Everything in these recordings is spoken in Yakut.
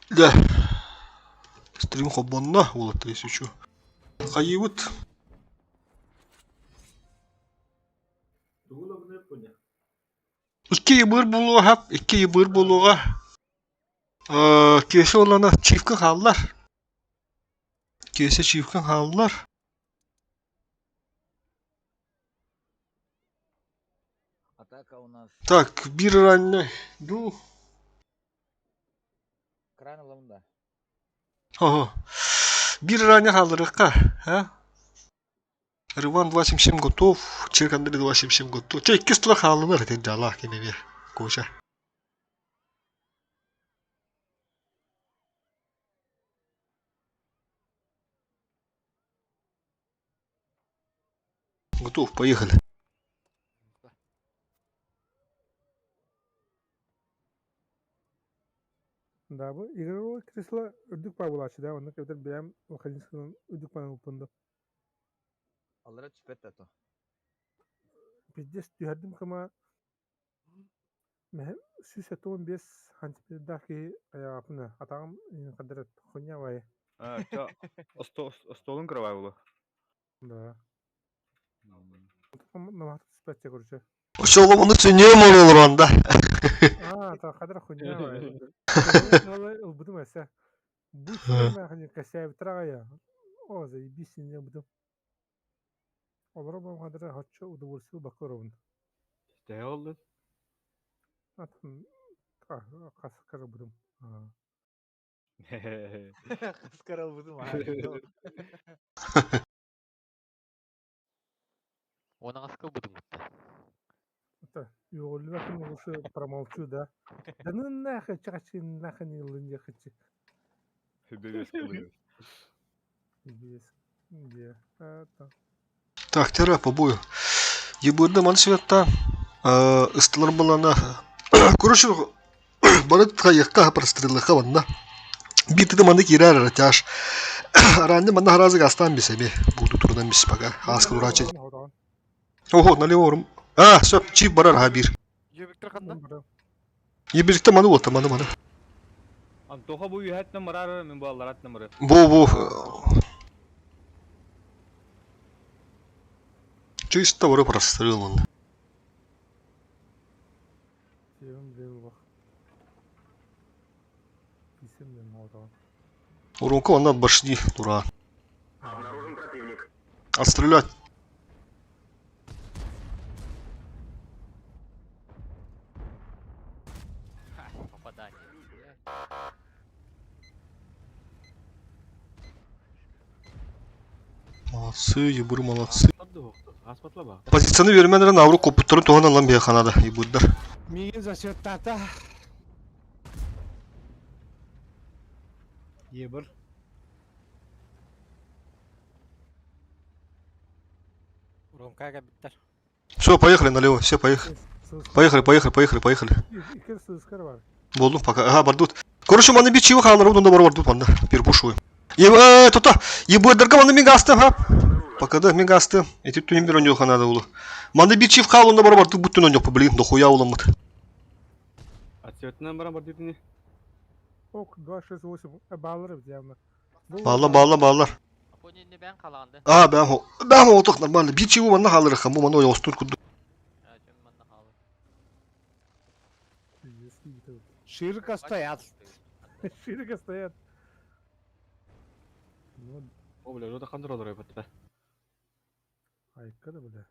Да. Стрим холбонно, уолаттар если чё. Хайыыбыт? Икки ыбыр буолуоха, икки ыбыр буолуоҕа. Киэсэ уоллана чивка хааллар. Киэсэ чивка хааллар. Атака у нас. Так, биир раннай дуу. Кран ылабын да. Ого. Биир ранее хаалларыахха, а? Рыван 277 готов, Чирк Андрей 277 готов. Чэ, иккис тыла хааллылар ити дьалаах ким эмиэ, Коча. Готов, поехали. Да, бу игровой кресло үрдүк баа буолааччы да, оннук эбэтэр бэйэм механическынан үрдүк баан ылбыппын да. Аллара түспэт да то. Пиздец түһэрдим кыма 175 сантиметрдаах киһи айаҕаппын атаҕым хадырат хуйня баайы. А, чё, остуолун кровай буолуо. Да. Намаһата түспэт короче. Очоломону ценем олорон да. А, та хадыр хуйня баайы. Ылбытым эсэ. Бу кэсээбитэр аҕайа. О, заебись синне ылбытым. Олоро бу хадыр хоччо удовольствие бакка оробун. Төһө оллун? Атын хас ылбытым. Хаскар ылбытым Уонаҕаска ылбытым кытта. Это үөҕүллүбэт лучше промолчу, да. Да ну нахуй, чахчы нахуй не ылын Хүбүгүс кылыгыс. Без. Где? Это. Так, тера побою. Ебырды маны света ыстылар балана. Короче, бары хайыкка прострелыха манна. Биир маны киирэр ратяж. Ранны манна харазы гастан бисеби. Буду турдан бис пока. Аска дурачы. Ого, налево орум. А, все, чип барар хабир. Ебиктер ханна? Ебирикте маны вот, маны маны. Антоха бу үһәт нымырар, мин бу алларат нымыры. Бу бу. Чисто бары прострел он. Урунку онна башни тура. Отстрелять. Попадание. Молодцы, ебуры молодцы. Аспатлаба. Позицияны берменлер навру копуттарын туһан алан бияханада ебурдар. Миигин засветтата. Ебір. Урумкага биттер. Все, поехали налево, все, поехали. Поехали, поехали, поехали, поехали. Икер сыскар бар. Болдум пока. Ага, бардут. Короче, маны бит чего халар удунда бар бардут манда. Перпушую. Е, тута. Ебурдарга маны мин гастым, ха. Пока да, мин гастым. Эти түнем бир оньоха надо было. Маны бит чив хал онда бар бардут буттун оньоха, блин, дохуя уламыт. Отсветынан баран бар дедини. Ок, 2, 6, 8. Баллар бит явно. Балла, балла, баллар. Апони не бен қаланды. А, бәм хо. Бәм отук нормально. Бит чиву манна халыр хам, бу маны остур куду. Манна халы. Широко стоят. Широко стоят. Ну, О, бля, жота хандыр олар өпөттө. айка да бля.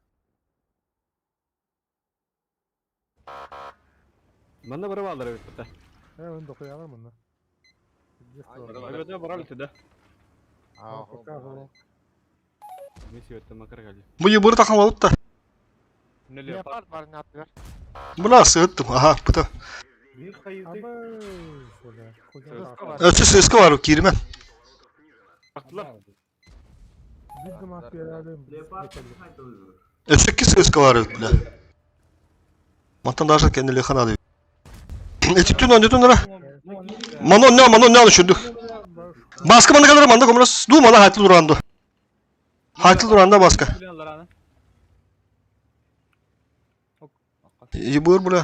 Манна бара балдар өпөттө. Э, он дохуялар манна. Өпөттө бара битти да. Пока го. Мен сүйөттө макар келди. Бу ебур тахам алып та. Не ле? Леопард бар не атыгар. Бына сыттым. Ага, бута. Бир хайды. Абы, бля. Өчү сыска бар кирмен. Бактылар. Бир дымак берелим. Өчү ки сыска бар бля. Мантан даже кенделе ханады. Эти түн онда түн Мано не, мано не düşürdük. Baskı bana kadar manda komras. Du mala haytlı durandı. Haytlı duranda baskı. Ебыр бля.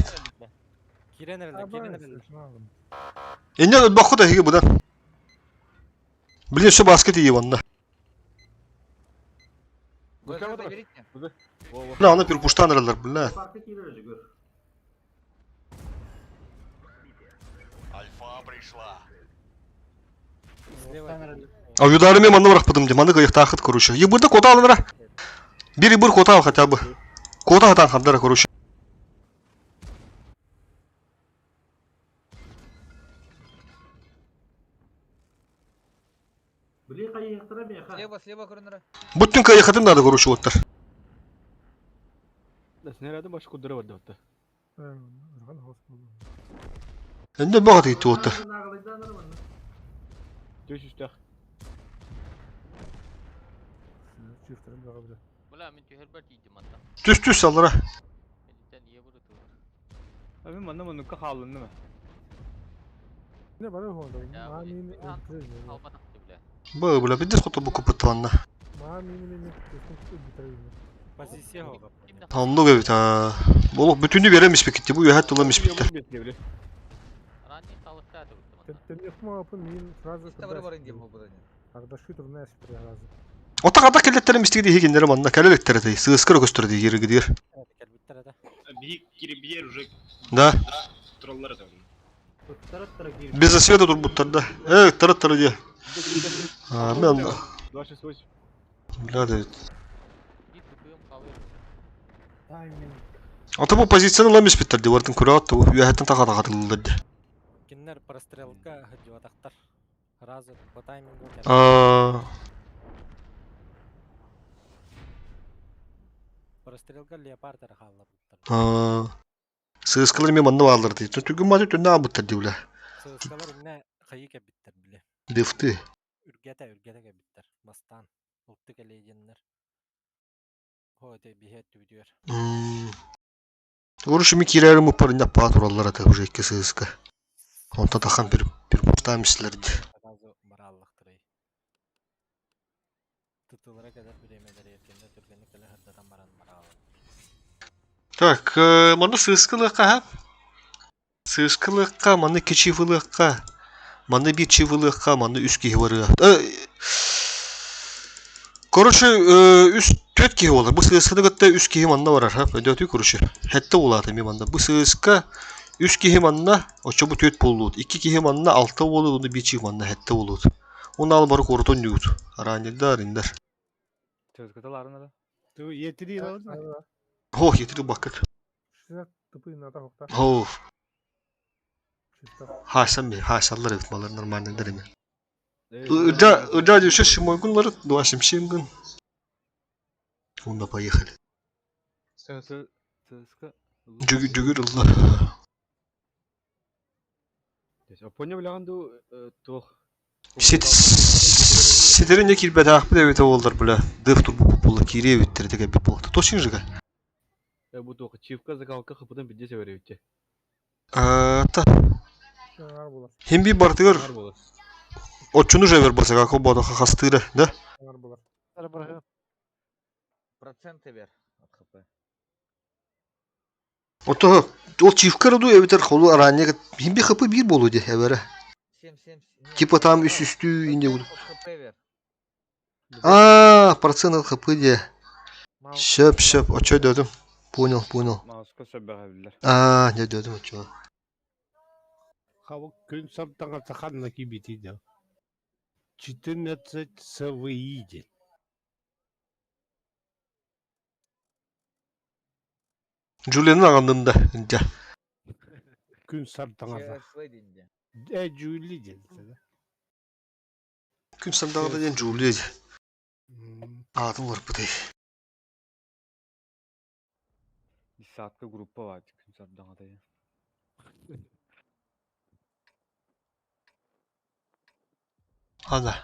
Кирен эрелер, кирен эрелер. Инньэ өлбөххүт эһиги быдан. Блин, өссө бааска тиийэ манна. ВК заберите. Бля, аны перепуштан эрэллэр, бля. Альфа пришла. А ударами манна бырахпытым дии, маны кыайыахтааххыт, короче. Ебырда кота алынара. Бир ебыр кота ал хотя бы. Кота хатан хардара, короче. Слева, слева көрүнөрө. Бүттүн кыайыаххытын надо, короче, уоттар. Снаряды баш кудыра барда отта. Энне баҕа тиийти уоттар. Төс үстэх. Бля, мин түһэрбэр тиийдим манна. Түс түс аллара. Миттен ийэ бұрытылар. Abi манна манныкка хаалынны ма? Не бары хода. Я Маа мин мин албатахты бля. Бы, бля, пиздец хоту бу купытталанна. Маа мин мин Позиция хоға. Оннук эбит аа. Болук бүтүнү берем испекитти, бу үһәт тылым испиттер. Ранний салыкта это бутты манна. Тэмнехма опын мин сразу Чисто бары барын диэн буолбута. Ардаши турная сразу. Ота ката келлеттерим истиги дии манна кэлэлектер дии, сыыскыр көстөр дии киргидир. Кэлбиттэр этэ. Биһи кирбиер уже Да, троллар там. без света турбуттар да. Э, тары дии. А, мен 268. бля да. Bir тупыйым қалыр. Ата бу позицияны лам испиттер дии, бартын көрө атты бу үһәттен таха тахатыллар дии. Киннер прострелка хадьюатахтар. Сразу по таймингу. Аа, Прострелка леопард арахалла буттар. аа. Сыыскалар мен манна баалар дии. Түгүн маты түннэ аабыттар дии бля. Сыскалар инне хайы кэбиттер биле. Дифты. Үргете үргете кэбиттер. Бастан. Улттык элейденнер. Хо те бихет түбүтүөр. Короче, ми кирәрим упарында патруллар ата уже икки сыыска. Онта тахан бир бир пустамислер ди. Сразу барааллахтырай. Тытылара кадar биремелер эркенде түргенlik эле хырдатан баран бараалла. Так, маны сыыскылыкка ха? Сыыскылыкка, маны кичивылыкка, маны бир чивылыкка, маны үс киһи барыа. Короче, үс төрт киһи болар. Бу сыысканы кытта үс киһи манна барар, ха? Өдөтүй короче. Хэтте улааты ми манна. Бу сыыска үс киһи манна, очо бу төрт болуут. Икки киһи манна, алта болуут, уну бир чив манна хэтте болуут. Оны ал бары коротон дүйгүт. Араньдар, индер. Сөзгөтө да. Ту етiri алды. Хох, етiri бакыт. 60 тупые на тахта. Хо, Чисто. хасан би, хасаллар эбит малар нормальныйдар эми. Ыджа, ыджа дүйшө шимойгунлары, дуашым шимгын. Онда поехали. Сөзгө. Жүгүр жүгүр ылла. Опоня биляган туох. Сит ситерин не кирбет ахпы деп олдар бля. Дыф турбу була кире биттер деге бит болду. Тошин жыга. Бу туох чивка закалка хыпытын бидде себеребитте. Та. Аңар болар. Хим би бартыгыр Бар болот. очуну жевер барса како бодо хастыра, да? Аңар болар. Проценты вер от ХП. Ото ол чивка роду эбитер холу аранья хим би хапы бир болу де эбере. 7, 7, Типа там үс үстү инде буду. От ХП вер. А, процент от хп де. Шөп шөп, очо дедим. Понял, понял. Мауска сөбөҕө биллер. А, не дедим очо. Хавы күн саптаңа саханна кибити да. 14 СВИ ден. Джулианын ағандында, инде. Күн саптаңа. ЧСВ дейінде. Э Джули ден. Күн сандағыда ден Джулия. Атын бар бытай. Десятка группа бар. Күн сардаҥа Ана.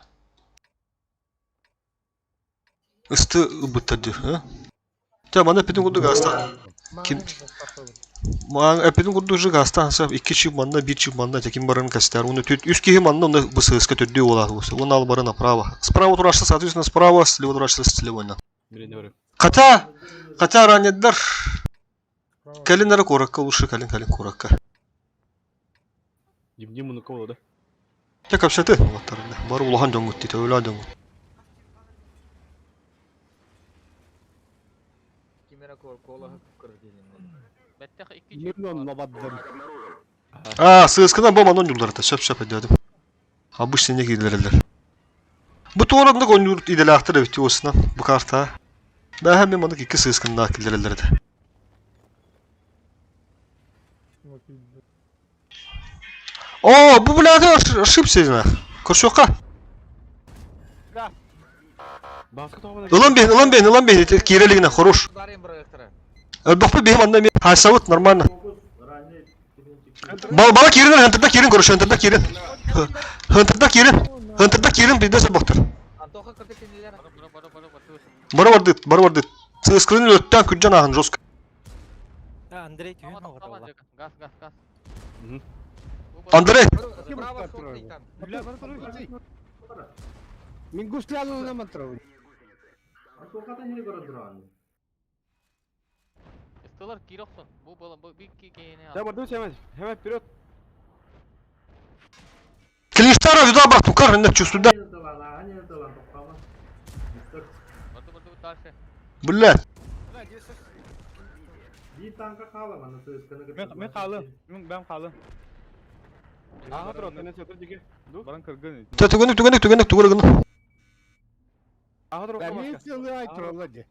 Ысты ыбыттарды, а? Та мана петин курдук аста. Ким? Ман эпитин курдук жык аста хаса икки чип манна бир чип манна текин барын кастар. Уну төт үс кихи манна уну бысыска төддүү болат болса. Уну ал бары направо. Справа турашса, соответственно, справа, слева турашса, слева. Бирене барып. Ката, ката ранеддар. Калин нара коракка лучше калин калин коракка. Димдим муну кого да? Дьэ кэпсэтин уолаттар бары улахан дьоҥҥут дии, төбөлөөх дьоҥҥут. Мин онно бардым. Аа, сыыскынан бу манан ньулларата, сөп-сөп өйдөөтүм. Обычно не киирэллэр. Бу туораннык оонньуур идэлээхтэр эбит уосунан бу картаҕа. Бээһэ мин маннык икки сыыскыннаах киллэрэллэр этэ. О, бу бляха ошибся нах. Көрсүөххэ. Ылан бэйин, ылан бэйин, ылан бэйин, киирэ илигинэ, хорош. Өлбөхпүт биһи манна эмиэ хаайсабыт нормально. Бала киирин, хантырда киирин, короче, хантырда киирин. Хантырда киирин, хантырда киирин, пиздец өлбөхтөр. Бары бардыт, бары бардыт. Сыыскырын өттөн күрдьэн ааһын жестко. Андрей түһүн оҕотолла. Газ, газ, газ. Андрей! Мин гуслянына матравын. Столар киир охсон. Бу была бу бик кейне. Да, бардым hemen. Hemen вперед. Клиштара сюда бах, тукар, на сюда. Барды барды дальше. Блядь. Мен қалым. Мен бәм қалым. Ага, турат, мен сөтөр диге. Баран кыргын. Түгенек, түгенек, түгенек, түгенек. Ага, турат. Мен сылы айтыралла де.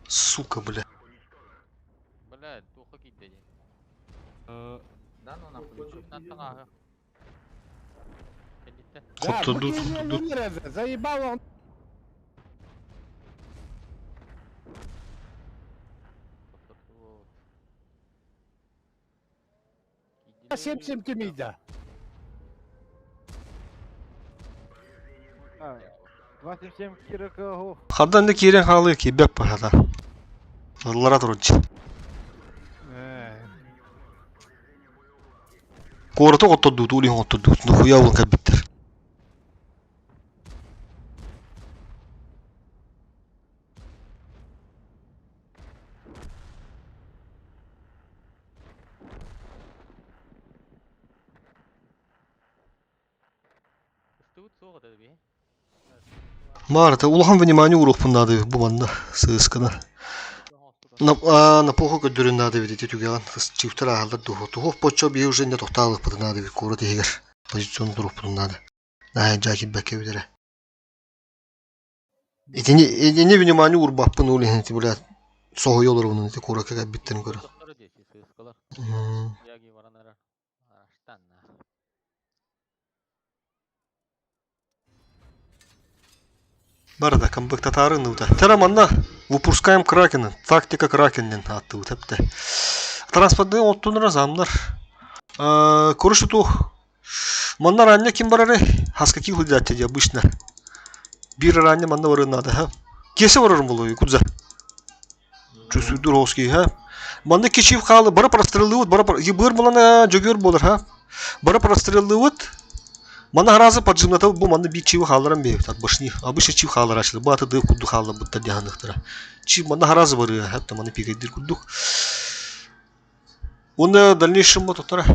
Сука, бля. Бля, туха китте. Да, ну нахуй. Наттан Кендитте. Хоту Заебал он. Сем сем тимида. 27 Киракого. Хардан да киирен хаалыы киирбэт баһата. Ыллара туруччу. Куораты оттодуут, улиһын оттодуут, нухуя булан кэлбиттэр. Маарата улахан внимание уруохпун наада бу манна сыыскана. На поху көрдөрүн наада эбит ити түгэҕин чыыптар ааһаллар дуһу. Туһуох боччо биһи уже не тохтаалыахпытын наада эбит куорат иһигэр позиционы туруохпутун наада. Наһаа дьаа киирбэккэ эбит эрэ. Итини итини внимание уурбаппын ол иһин ити блядь соһуйа олоробун ити куоракка кэлбиттэрин көрөн. Барда комбыктатаарын ылда. Тера манна выпускаем Кракена. Тактика Кракеннен ааттыбыт эптэ. Транспортны оттунра замнар. Короче, тух. Манна ранее ким барары? Хаска кил дати обычно. Бир ранее манна бары надо, ха? Кесе барарым болу, кудза. Чусуйдур хоски, ха? Манна кечив халы, бары прострелывают, бары ебыр булана жөгөр болар, ха? Бары прострелывают. Мана разы поджимната бу манна би чив халарам бе так башни. Обычно чив халар ачлы. Баты ды кудду халар бутта дяханыхтара. Чив манна харазы бары, хатта манна пикайдир куддук. Оны дальнейшем вот тора.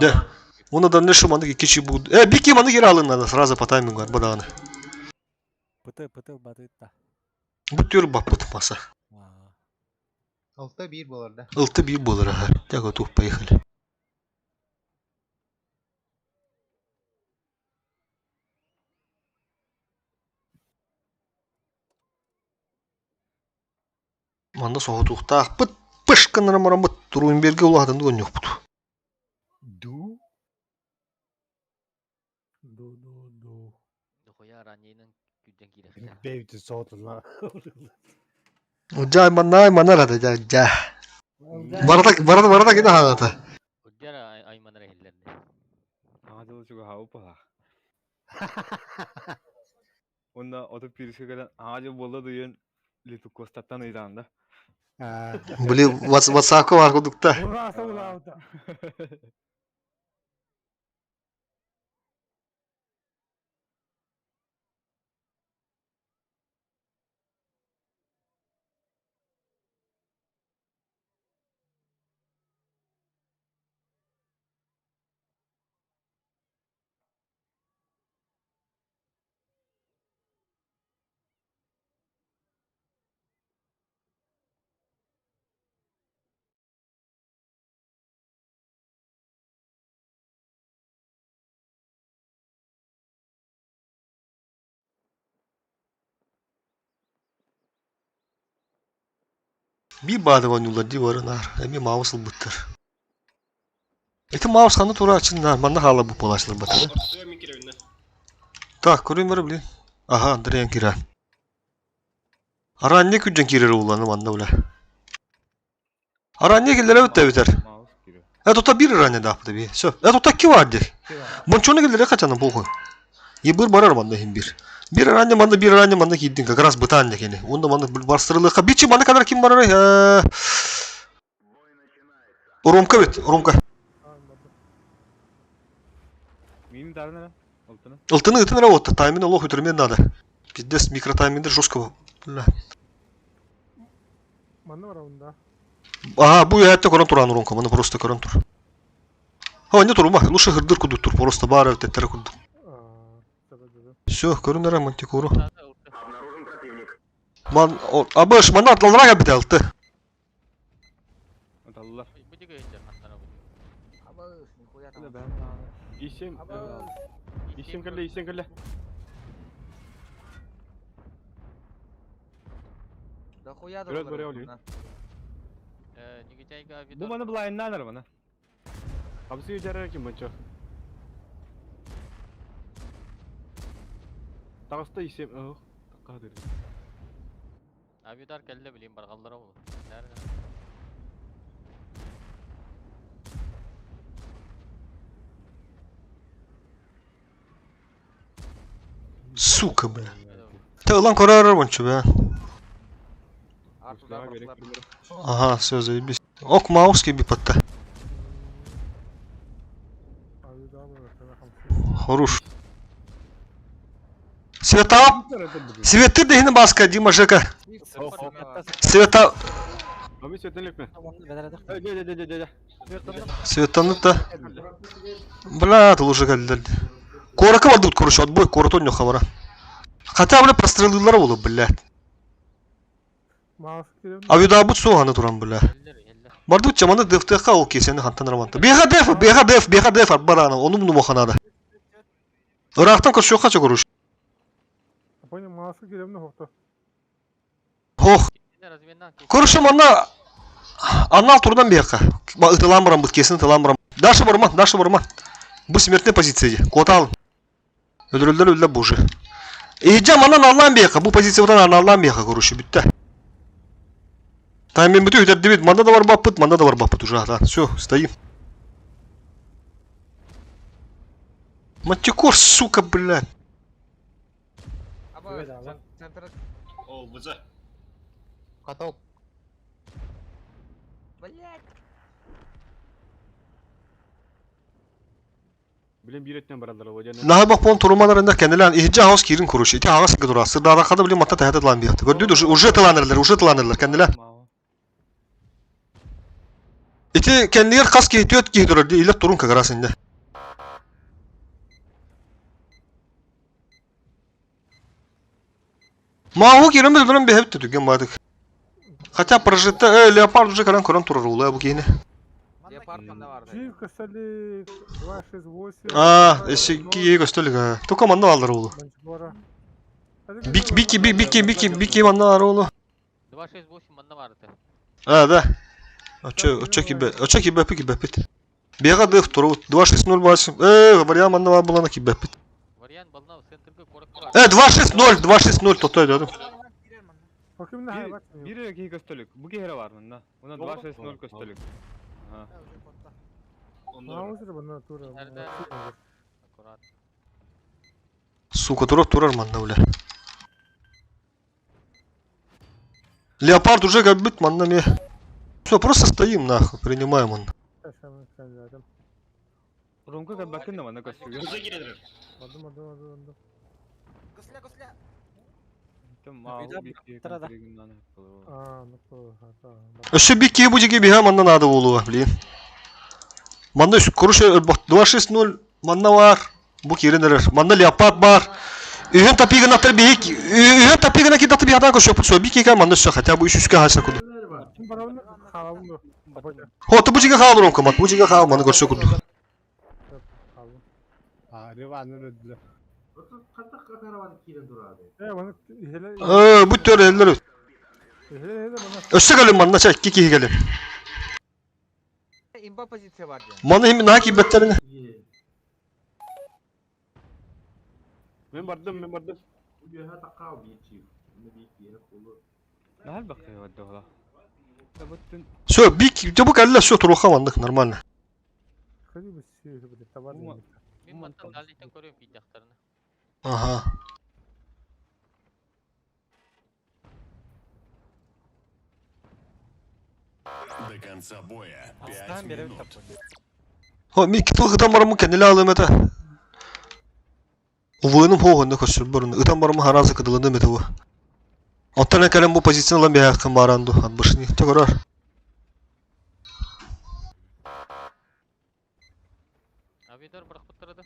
Да. Оны дальнейшем манна кечи буд. Бики манна гералы надо сразу по таймингу арбаданы. ПТ ПТ батытта. Бутюр баппут маса. Алта бир болар, да? Алты бир болар, ага. Так вот, поехали. Манна соһутуохтаахпыт пышканнара мараммыт Турунберге улаатан дуонньуохпут. Ду? Ду, ду, ду. Дохуя раннейнын күдден киирехтэ. Бэйбити соотуна. Дьа манна манар ата дьа дьа. Барата барата барата кида хаата. Удьара айманара иһиллэрди. Ага, дыл чуга хау пала. Онда отуп пириске келен ага жыл болду дүйен Литукостаттан ыйдаанда. Били WhatsAppка бар кудукта. Ура, ура, Биир баада оонньууллар дии бары наар. Эмиэ маус ылбыттар. Ити маус ханна турааччын манна хаалар буолааччылар батары. Так, көрүм эрэ блин. Аха, Андреян киирэн. Араанньа күрдьэн киирэр ууланы манна бля. Араанньа киллэрэ битэр. Это тута биир араанньа дааппыта би. Все. Это тута ки бар дир. Бончону киллэрэ хачана похуй. Ебыр барар манна иһин бир. Биир араанньа манна биир араанньа манна киирдин как раз бытаан декени. Онда манна барсырылыха. Бичи манна кадар ким барар? Ромка бит, Ромка. Мин дарына Ылтыны. Ылтыны ытын работа, таймин олох үтүрмен надо. Пиздец, микротайминдер жестко. Бля. Манна барабын да. Ага, бу яйта көрөн туран Ромка, маны просто көрөн тур. Ха, не турума, лучше хырдыр кудук тур, просто баар теттер кудук. Все, көрүн эрэ мантикору. Ман, абыш, мана атлалара бит алты. Аталлар. Бу диге иһдер хантара бу. Абы, нихуя там. Исем, Абы. исем кэллэ, исем кэллэ. Да хуя Вперед, Боря, Оли. Нигитайга Бу маны былайыннан ар мана. Абсы жарар ким бончо. Тагыста исем, ох, таккадыр. Авидар кэллэ билим баргаллара бу. Nerede? Сука, бля. Ты ылан көрөр вончу, бля. Артуда керек. Ага, все, заебись. Ок, мауски би патта. Хорош. Света, Светы дehini баска, Дима Жека. Света, Ами сетен лекме. Де де де де де. Светаны да. Бля, это лучше кэллэр. Корака бардыбыт, короче, отбой, корот онньо хабара. Хотя, бля, прострелылар болу, блядь. Маус киирэн. Авидабыт суоханы туран, бля. Эллер, эллер. Бардыбыт чаманы ДФТХ ол кесени хантан романта. Беха деф, беха деф, беха деф, арбарана, ону мну моханада. Ырахтан көршөкка чокоруш. Понял, маус киирэн хохто. Хох, Кинилер разменнан кес. Көрүшү манна аннал турдан бияка. Ытылан баран бут кесин ытылан баран. Даша барма, Даша барма. Бу смертный позиция ди. Котал. Өлөрөлдөр өллө буже. Ижа манан аллан бияка. Бу позиция утан аллан бияка көрүшү бүтті. Таймен бүтү үтер дебит. Манда да бар баппыт, манда да бар баппыт уже. Да. Все, стоим. Мантикор, сука, блядь. Абы, центр. О, ВЗ. Каток. Блять. Билен биреттен баралар о жана. Наһа бак пон турумаларында кенелен ихжа хаус кирин куруш. Ити хагас гыдура. Сырдада када биле матта тахата тлан бияты. Көрдү уже уже тланерлер, уже тланерлер кенелен. Ити кеннигер кас ки төт ки турар ди илет турун как раз инде. Маху кирин бил дурун бехеп түген бадык. Хотя прожита э леопард уже каран корон турар улай бу кийини. Леопард манда бар. Жив костали 268. А, эси ки көстөлүк. Только манна алдар улу. Мантикора. Бик бики бики бики бики бики манна алар улу. 268 манна барды. А, да. Очо, очо кибе, очо кибе пи кибе пит. Бега дых туру 260 Э, вариант манна была на кибе пит. Вариант бална центрге корак бар. Э, 260, 260 тотой дедим. Бир кихи көстөлүк. Бу кихи бар мында. Уна 260 көстөлүк. Ага. Nerede? Аккурат. Сука, турар турар манна бля. Леопард уже как бит манна ме. Все, просто стоим нахуй, принимаем он. Ромка как бакын да мана көстүгө. Өссө бикки бу жеге биха манна надо болуа, блин. Манна короче 260 манна бар. Бу киренер. Манна леопард бар. Үйін тапигын атыр бейік, үйін тапигын аки даты биядан көшө путсо бики ка манна всё хотя бы үш үскә хаса куду. Хо, ты бу жеге хаал ромка, мат, бу жеге хаал маны көрсө куду. А, Риван өлөдүлөр. Э, бу төр эллер. Өссө кэлин манна чэ икки киһи кэлин. Имба позиция бар диэн. Маны иһин наһаа киирбэттэринэ. Мен бардым, мен бардым. Нахал бакы ваддола. Табыттын Все, бик, бу кэллэ, все, туруха маннык, нормально. Ходи быстрее, блядь, товар Ума. не Мин мантан дальнийтен көрүөм киирдэхтэринэ. Ага. До конца боя пять Астаан беребит минут. таппын. Хо, ми китыл ытан барамы кэнниле алым это. Увыным хоғынны көсүр бұрын. Ытан барамы харазы кыдылыным это бу. Оттан кэлэн бу позицияны ылан биһээххин баранду. Атбышни. Төгөрөр. Авидор бырахпыттара да.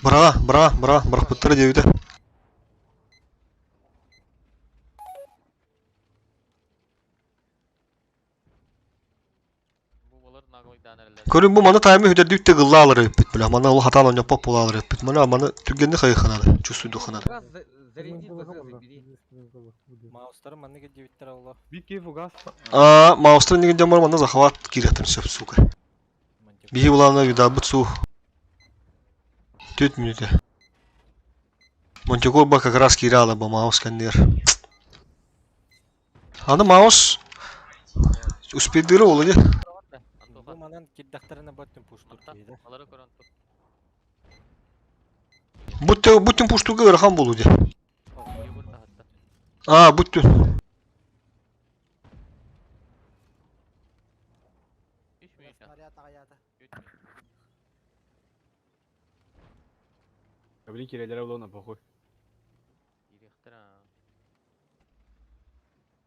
Быраға, быраға, быраға, бырахпыттара диэбитэ. Бу балар наглыйдаан эрэллэр. Көрүн бу маны таймы хүдэрдүүт те гылла алар эппит биле. Мана ол хатаан оньоппоп була алар эппит. Мана маны түгенни хайыханады. Чувствуйдуханады. Раз заряди, БЗ забери. Маустары манны кирдибиттер оло. Бик фугас. А, маустар нигин жамар мана захват кириятын сөп, сука. Биһи улаана видабыт су. Түт мүнүтэ. Монтикор ба как раз кире ба маус кэннер. Аны маус успейдыры ол не? Бу Антоха. манан кирдэхтэринэ боттун пуштур Манта киһи да. алары көрөн тур. Буттен буттен пуштуга ырахан болу де. Йогурт таһатта. А, буттен. Үч мүнүт. Үч. Блин, кирелere улуна похуй. Киириэхтэрэ.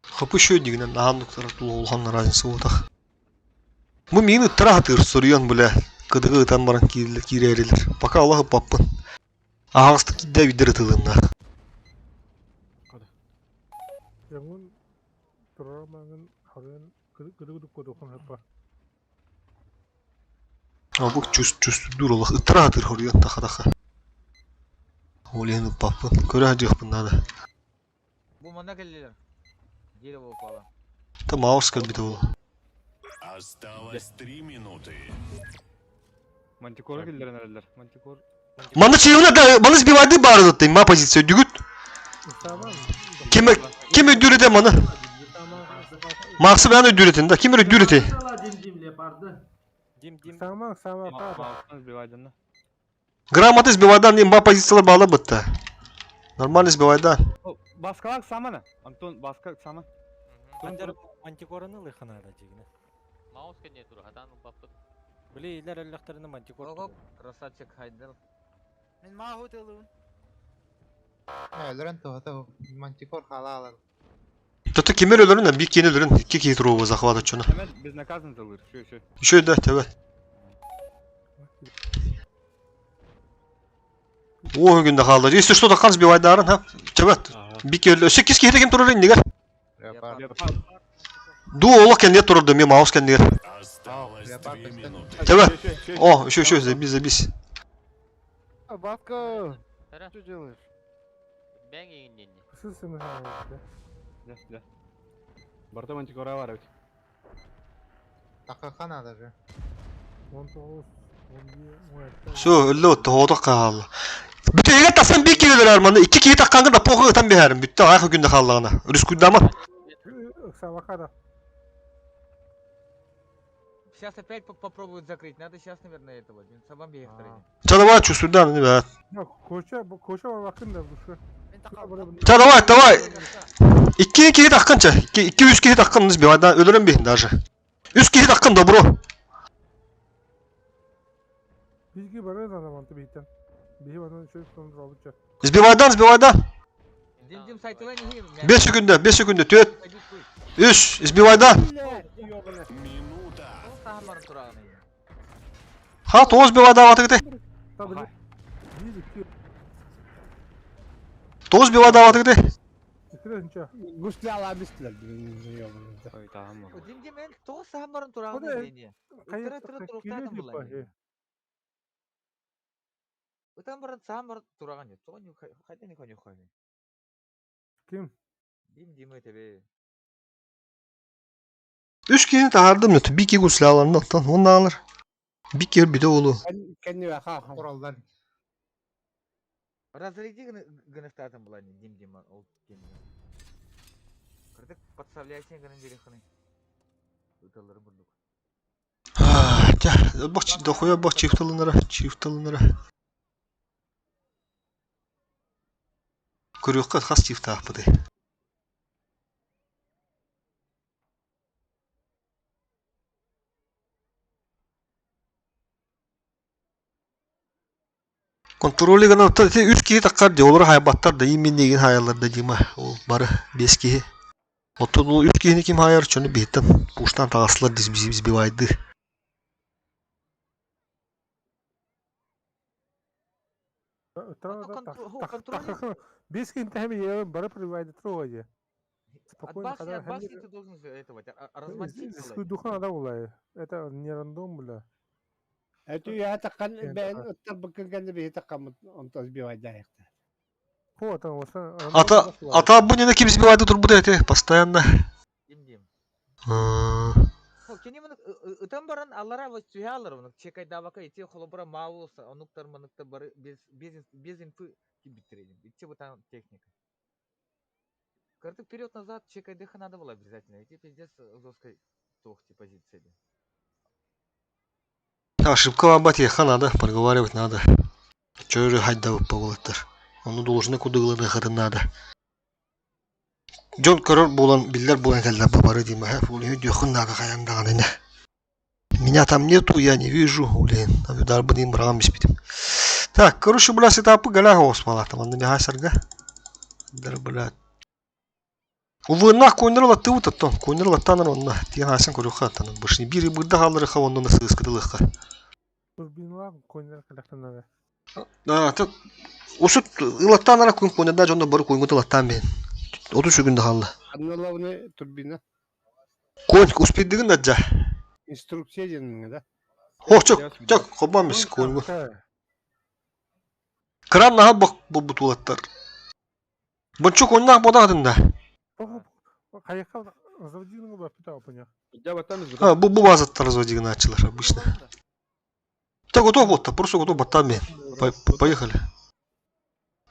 Хапы еще дигинен нахан доктор улхан разница болтах. Бу мин ыттара хатыр соруян бля. Кыдыгы ытан баран киирерилер. Пока Аллахы паппын. Ағасты кидде видер ытылымна. Яңын турамаңын хорен кыды кодохон хапа. А бу чус чус дур Аллах ыттара хатыр хоруян таха таха. Олен паппын. Көрө хадыхпын надо. Бу манна кэллилэр. Дерево упало. Та маус кэлбит ол. Осталось 3 минуты. Мантикора киллерен эрэллэр. Мантикор. Маны чыйына да маны сбивайды бары затты. Ма позиция дүгүт. Саман. Ким ким өйдүрете маны? Максы бән өйдүретин да. Ким өйдүрете? Дим дим. Саман сама пада. Маустан сбивайдан. Грамоты сбивайдан имба позициялар баалы бытты. Нормально сбивайдан. Баскалак самана. Антон баскалак саман. Андер мантикораны лыханада дигине. Маус кэннэ тур хатаан ылбаппыт. Били илер өллөхтөрүнэ мантикор. Ого, красавчик Хайдел. Мен маху тылуун. Өлөрөн туһата мантикор халаалар. Тото кимер өлөрүн, бик кени өлөрүн, икки кии туругу захват очуна. Hemen безнаказанно залыр. Шö шö. Еще да, тебе. О, күндө қалды. Если что, қан сбивайдарын, ха? Тебе. Бик өлө. 8 киһи ким турар иннигер. Леопард. Леопард. Ду олох кенне турду, мен маус кеннер. Осталось Леопард две это- минуты. Тебе. О, еще еще забись, забись. Бабка, Эре. что делаешь? Бэҥ иҥиннинни. Сысымы хамы. Да, да. Барта мантикора бар бит. Такака надо же. 19 11 17. Все, өллө отто, қалды. Бүтө егер тасан бик келер арманы, икки киһи такканга да похы ытан биһәрим. Бүтө аяк күндө қаллағына. Рүскүндама. Савакада. Сейчас опять попробуют закрыть. Надо сейчас, наверное, этого. Сабам бейхтер. Ча давай чувствуйдан, не бә. Koça koça var bakın da bu şu. Ча давай, давай. Икки киһи такканча, икки икки үс киһи таккан сбивайдан өлөрөм бихин даже. Үс киһи таккан добро. Bilgi bana da mantı beyten. Bihi bana şöyle sonunda alacak. Сбивайдан, сбивайдан. Дим дим сайтыла не 5 секунда, 5 секунда, 4, 3, сбивайдан. Минута. Ха, 9 сбивайдан атыгы. Tabii. 1 2 9 сбивайдан атыгы. 3 önce. Гусля алабистилер блин, Ой, tamam. Дим дим эн тоғыз саамарын турагын Куда? дени. Ыттыра тыра туруктаатан булла. Ытан баран саамар тураган нет. Тоҕо хайда не конюхай. Ким? Дим дим тебе. Үс киһини таһаардым, бик киһи гусляланна, оттон уоннаалар. Бик киһи өлбүтэ буолуо. Кэннибэ ха Ураллар. Разряди гыныктаатын булан дим дим ол кемни. Кырдык подставляйся гынан береханы. Ыталлары бурдук. Чэ, бах дохуя бах чифталынара, чифталынара. Көрүөххэ хас чифтаахпытый. Контроль гынан ити үс киһи таххар дии, олору хаайбаттар да, ииминниигин хаайаллар да Дима, ол бары биэс киһи. Оттон ол үс киһини ким хаайар, чону биһиттэн пуштан таҕыстылар дии сбивайды. Биэс киһи тэһэми бары привайды трое. Спокойно, От башни, от башни ты должен этого размочить. Духа надо было. Это не рандом, бля. Эти я такан бен ыттарбыккын кэннэ биһи таккаммыт онтон сбивайдаахта. Ата, ата бу не ким сбивайды турбут эти постоянно. Дим дим. Кини маны ытан баран аллара вот түһэ алар оны чекайдабака ити холобура маус онуктар маныкта бары без без без инфы кибиттередим. Ити вот там техника. Карты вперед-назад чекайдыха надо было обязательно. Идти пиздец жесткой тохти позиции. Ошибка вам надо, проговаривать надо. Чё же хайда поволоттар. Ону должны кудыгланы хатын надо. Дьон көрөр буолан, биллэр буолан кэллэр бу бары дима, ол иһин дьөхүн наада хайан даҕаны Меня там нету, я не вижу, блин, удар бы быраган биспитим. Так, короче, бля, сетапы галя осмала, там анны мехасарга. Дар, бля. Увынах коннер латты утаттон, коннер латтанар онна, тиен асан көрүхха аттан, бышни бири бырда халларыха онна сыскыдылыхха. Турбиналар коннер калахтанара. Да, так Усут ылаттанара күн коннерда жонда бары койгут ылаттан мен. Оту сүгүндө халла. Анналавны турбина. Конь успеддигин да жа. Инструкция денмиңе да. О, чок, чок, хобамыз коньгу. Кран наха бак бутулаттар. Бончук оннах бодагын да. Хайха разводигын ба питал поня. А, бу бу базаттар разводигын ачылар обычно. Так готов вот, просто готов батами. Поехали.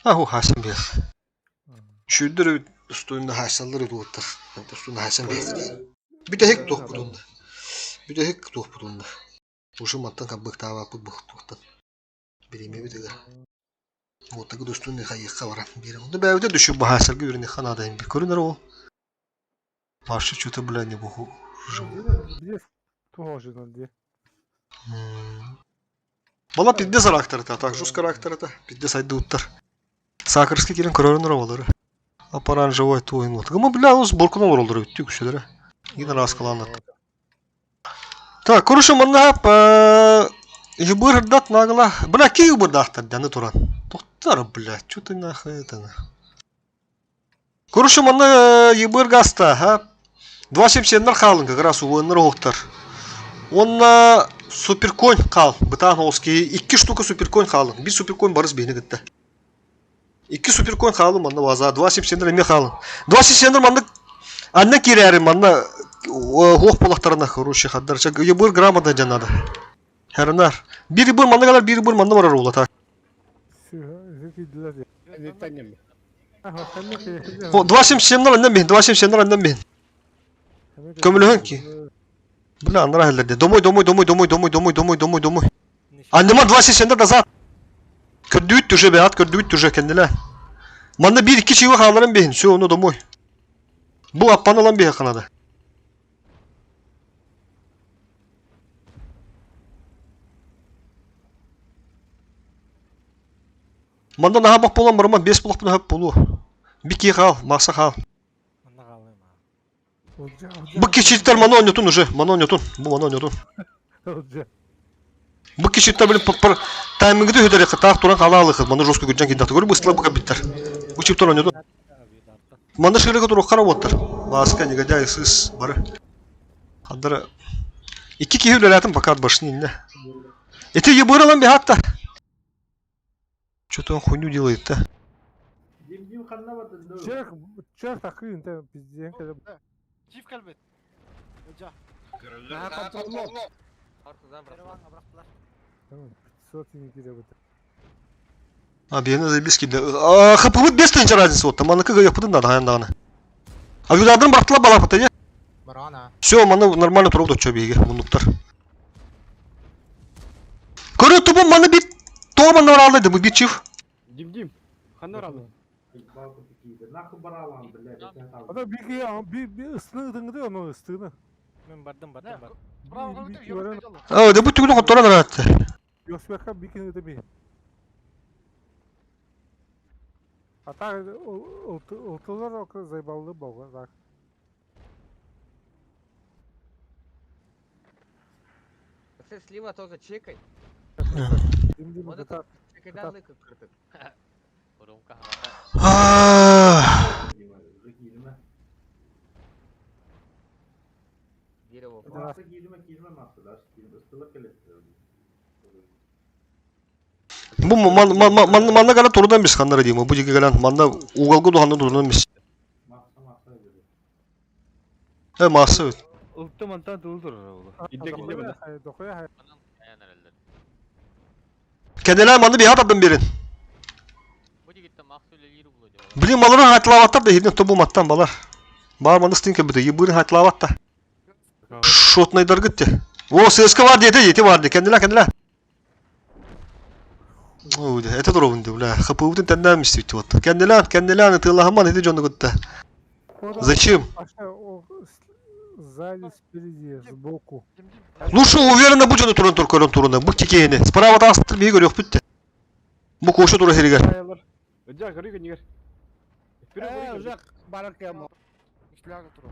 Аху хасан бех. Шүддер үстүндө хасаллар өтүттар. Үстүндө хасан бех. Бүтәһик туох бутунда. Бүтәһик туох бутунда. Ушу маттан кабыктаава пут бухтуктан. Бириме битигер. Вот так достуны хайыкка баран. Бири. Онда бәүдә дүшү бахасарга үрүнө ханада им. Көрүнөр ол. Вообще что-то, бля, не буху. Тоже надо. Бала пиздец характер это, так жестко характер это, пиздец айдууттар. Сакырский кирен көрөрүнөр олары. Апаран живой туин вот. Гыма бля, ол сборкун олор олор өттү күшөлөрө. Гин раскаланат. Так, короче, манна Ебыр дат нагла. Бля, ки ебыр дахтар даны туран. Токтар, бля, чё ты нахуй это на. Короче, манна ебыр гаста, ха. 2.77 халын как раз уыннар оқтар. Он суперконь қал. Бытан олский. Икки штука суперконь қалын. Bir суперконь барыс бейні гітті. Икки суперконь қалын манна ваза. 2.77 эме қалын. 2.77 манна анна кирәрі манна оқ болақтарына хороший хаддар. Ебыр грамотно жанады. Хәрінар. Bir быр манна калар, bir быр манна барар ола так. 2.77 аннан бейін, 2.77 аннан бейін. Көмөлөһөн ки. Бля, аннара хәлләрдә. Домой, домой, домой, домой, домой, домой, домой, домой, домой. Аннема 2.80 назад. Көрдүт уже бәат, көрдүт уже кенделе. Манна bir iki чыгы халарын бейін. Все, onu домой. Бу аппаны алан бейін канада. Манда наха бак болан барма 5 булак хөп болу. Бики хал, маса хал. Бу кичиттер мана ойнотун уже, мана ойнотун. Бу мана ойнотун. Бу кичиттер билин таймингди хөдөрө таак туран кала алыхы. Мана жестко күджан киндакты көрүп быстла бука биттер. Бу чиптер ойнотун. Мана шырыгы турук карап оттар. Ласка негодяй сыс бары. Хаддара Икки киһи үлэлээтим пока башни инне. Эти ебыралан бихатта. Что-то он хуйню делает-то. Черт, черт, ахуй, пиздец. Чиф кэлбит. Ыдьа. Наһаа контроллоо. Ортодан бырахтылар. Караванга бырахтылар. 500 тиңе кире бит. А, биһиэнэ заебись киирдэ. А, ХП-быт 5000 разница вот. Манныка гайыахпытын да хаһан даҕаны. А юдардын бырахтылар балааппыта дии. Барана. Все, маны нормально турук доччо биһиги муннуктар. Көрө тубу маны бит тоҕо манна барааллай да бу бит чив. Дим дим. Ханна бараллар? Ана бики би би ыстыны ытыңды аны ыстыны. Мен бардым бардым бардым. Браво, Би- би- А, да бу түгүнү хотторон араатты. Йосбека бикини ыты би. А так ылтылар окы зайбалды болга так. Все слива тоже чекай. Дим дим Вот это это чекайдан лыка кыртык. Урумка хавата. А, Дерево. Да. Бу ман ман ман манна гала турдан бис ханнара дейм. Бу диге галан манна уголгу духанна турдан бис. Э, масса бит. Ылты мантан тылы турар ол. Кидде кидде бана. Дохуя хай. Манан аян эреллер. Кенелер манны биһат адым берин. Бу дигитте махсул элири булу деп. Блин, маларын хатлаваттар да хидин тобу маттан балар. Бар манны стинке бите, ебырын хатлаватта. Шотнайдар гитте. О, ССК бар деді, ети бар деді. Кендилер, кендилер. Ой, это дробын бля. ХПУ-тын тәндәмеш бит вот. Кендилер, кендилер, тылахман эти жоны гытты. Зачем? Паша, о, сзади, спереди, сбоку. Дим дим. Ну шо, уверенно бу жоны турын тур көрөн турында. Бу тикейini. Справа тастыр бии көрөк бүтте. Бу кошу тура херигер. Аялар. Ыдьа көрүгө нигер. Вперед Э, көрүгө. уже баракем. Шляга туру.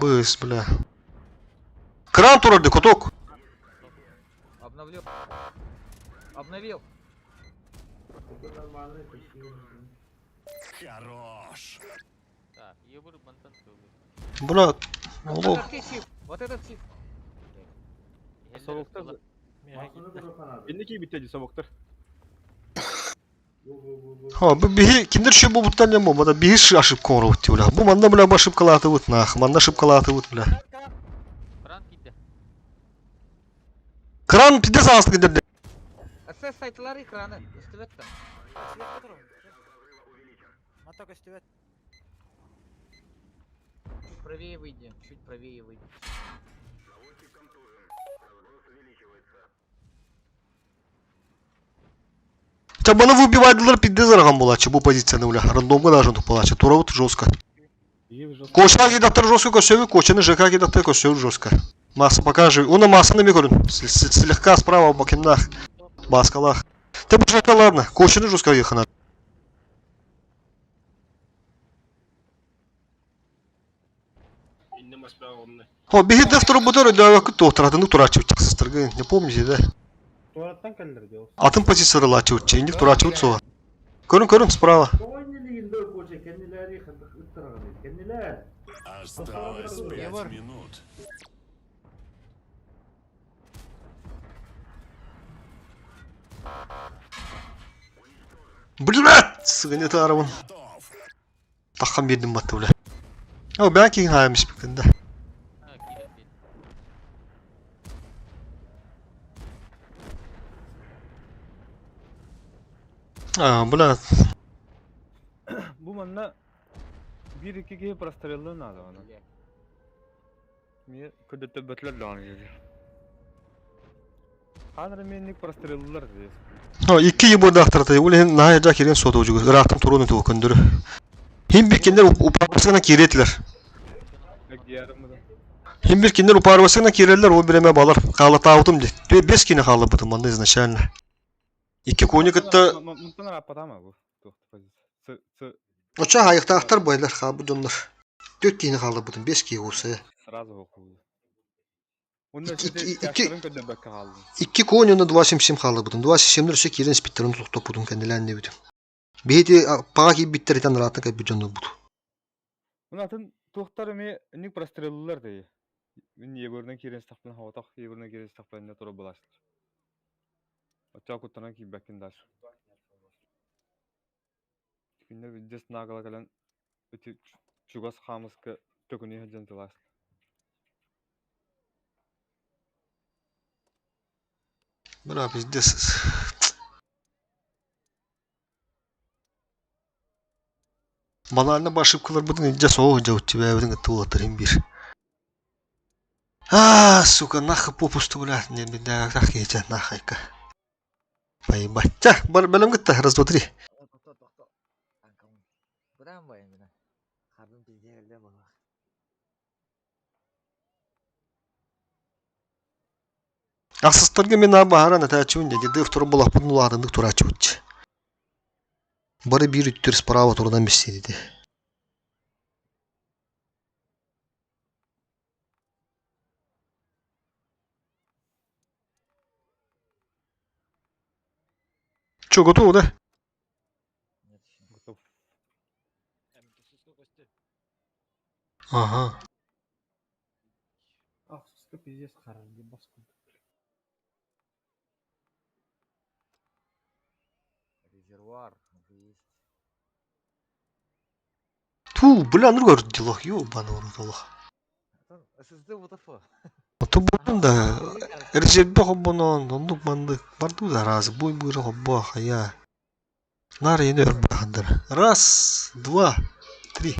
Быс, бля. Кран турарды, куток. Обновлю. Обновил. Хорош. Так, ебур мантан тылы. Бля, Вот оло. этот чип. Вот этот чип. Собоктар. Инники битте ди собоктар. Ха, бу биһи киндер шо бу буттан не бу, биһи ши ошибка оробут бля. Бу манна бля бу ошибкалааты бут нах, манна ошибкалааты бут бля. Кран кидде. Кран пиздец аасын кидерде. СС сайтылар экраны. Үстүбөт там. Свет туру. Маток өстүбөт. Чуть правее выйди. Чуть правее выйди. Та баны выбивайдылар пиздец араган булачы бу позицияны бля. Рандомга даже булачы. Тура вот жестко. Кошка кидаттар жестко көсөбү, кочаны ЖК кидаттар көсөбү жестко. Масса покажи. Уна массаны ми көрүн. Слегка справа бакиннах. Баскалах. Ты бу ЖК ладно. Кочаны жестко ехана. О, биһи дефтер бутер да тоқтыратыны турачы чаксыстыргы. Не помните, да? Туараттан кэллер дел. Атын позициялар чыгытчы, инdik турачы утсуга. Көрүн, көрүн справа. Осталось 5 Егор. минут. Блядь, сыгыны тарабын. Готов. Таққан бердім батты, бля. О, бән кейін хайымыз бікінді. А, кидет бит. А, бля, Бу манна бир икки киһи простреллы надо аны. Бля. Мие көдөттө бөтлөр даҕаны диир. Ханыр менник простреллылар диир. О, икки ебурда ақтарты. Улен нахай жа керен соты жугу. Ырақтым туруны тугу көндөрү. Хим бир киндер упарбасына киретилер. Гиярымы да. Хим бир киндер упарбасына кирелер, о биреме балар. Кала таутум ди. Бес кине халы бутум манда изначально. Икки кони кытта Мунтан рапатама бу. Туохта позиция. Ц ц Оча хайықтақтар байлар хабы доннар. Төрт кейіні қалды бұтын, бес кейі болса. сразу окулду. Онда Икки- сите икки- тяштырын көдөн бэкке хаалдым. Икки кони оны 2.77 қалды бұтын. 2.77 өсе керен спиттерін тоқтап бұтын кәнділән бүтін. Бейті паға кейіп биттер етен ратын кәй бүджанны бұт. Мына атын туохтар эми ник простреллылар дии. Мин егордон кирен стахпын хаватах, егордон кирен стахпын не тура булаштыр. Оча куттанан кийбэккин даш. Күннер видес нагала калан өтү чугас хамыска төкүнү хеджен тылас. Бля, пиздец. Банально бу ошибкаларбытын илдьэ суох дьэ бэйэбитин кытта уолаттар иһин биир. Аа, сука, нахуй попусту, блядь, не беда, киһичэ, нахайка. Поебать. Ча, бар бэлэм кытта, раз, два, три. Тохто, тохто. Быраан байым гына. Хардын пиздец элбэх буолуох. Ахсыстарга мин аа баһаран этээччибин дии, дедев туран булахпытын улаатыннык турааччыбыт дии. Бары биир үттүр справа турунан билсиэ дии. Чё, готовы, да? Нет еще. Готов. Ага. Ахсыска пиздец харан бас курдук. Резервуар уже есть. Ту, бля, ну говорит, делах, ёбаный в рот, Аллах. SSD WTF. Ото буолан да, эрдьэрбэ холбонон, оннук маннык бардыы да араас буй быыра холбоо хайа. Наар ийэни өр быраханнар. Раз, два, три.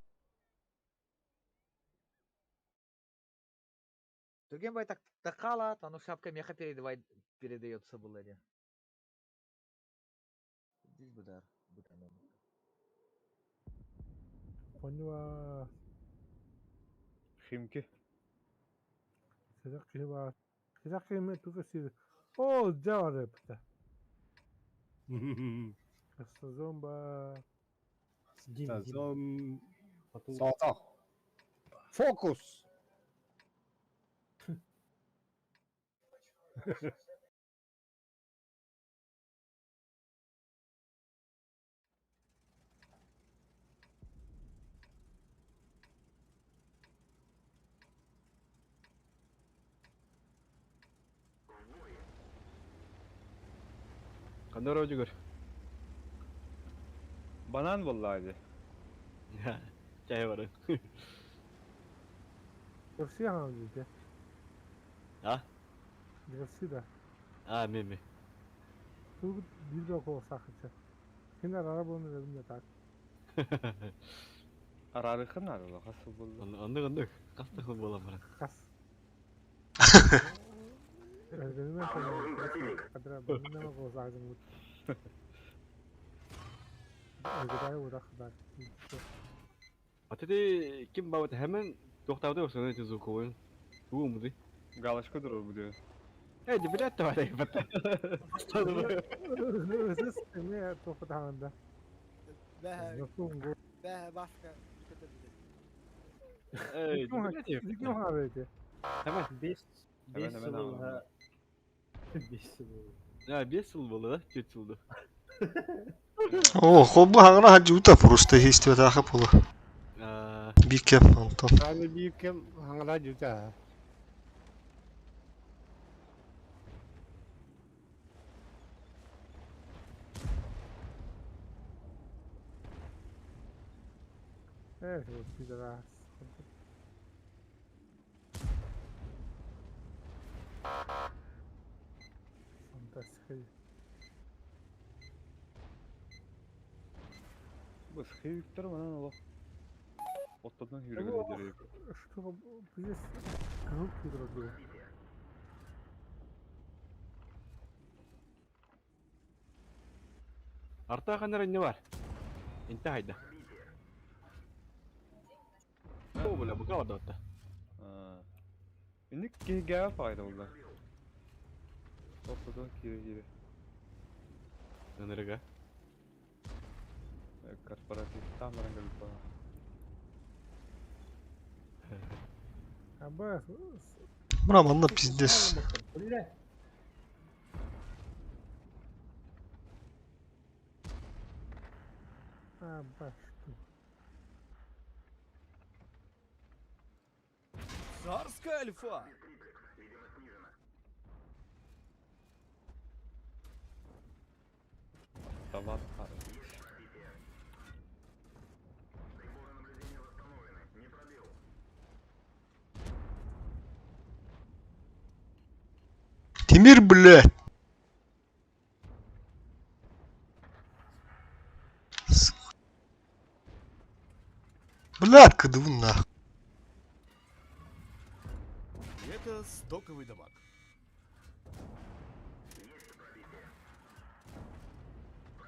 Түргэн бай так такала, ону шапка меха передавай передается было ли. Здесь бы дар, бытаном. Поняла. Химки. Сэдэх киһи баар. Сэдэх киһи эмиэ тугу сиир. Оо, дьэ бар эбитэ. Зомба. Дим, Дим. Зом... Соотох. Фокус! Ханна ородьугар? Банан буоллаҕа дии. Чай баран. Көрсүө хаҥа диэтэ. А? Көрсүө да. А, ме-ме. Тугут биир да куоластааххытча. Кини арара буолан эрэбин да так. Араарыахха наада хас сыл буолла? Оннук оннук. Хас да сыл буолан баран. Хас. Эргэнинэн кадра бэннэме куоластаахтын Эргэдээри утах да. А ты ким бабыт hemen туохтаабытай охсуна эти звуковой. Тугу умуды? Галочка турар бу Эй, не блядь, давай, ебать. Өсөс эмиэ туохпутаҕында. Бэһэ, Знаком бэһэ башка көтөрдө. Эй, не блядь, Виким хаабыты. Hemen. Бес, Hemen бес hemen сылга. Бес сыл. Ya бес сыл болды да, төрт сылды. О, холбу хаҥара хадьыбыта просто иһистибэтээхэ буолуо. Аа, Биир кэм онтон. Аны биир кэм хаҥара дьүтэ. Э, вот пидорас. Фантастика. Бу схивиктер манан олох. Оттотун хүрүгэр дьэрийик. Что здесь кызыл пидор был. Арта ханар не бар. Инте хайда. О, бля, бука барда отта. Инник киһигээ файда буолла. Оттотун кире-кире. Нырыга. Корпоративтан баран кэлбит баҕа. Аба, Бра, манна пиздец. Бля. аба, что? Царская альфа! Тават. Тимир, блядь! Блядь, кыдыбын нах. Это стоковый дамаг.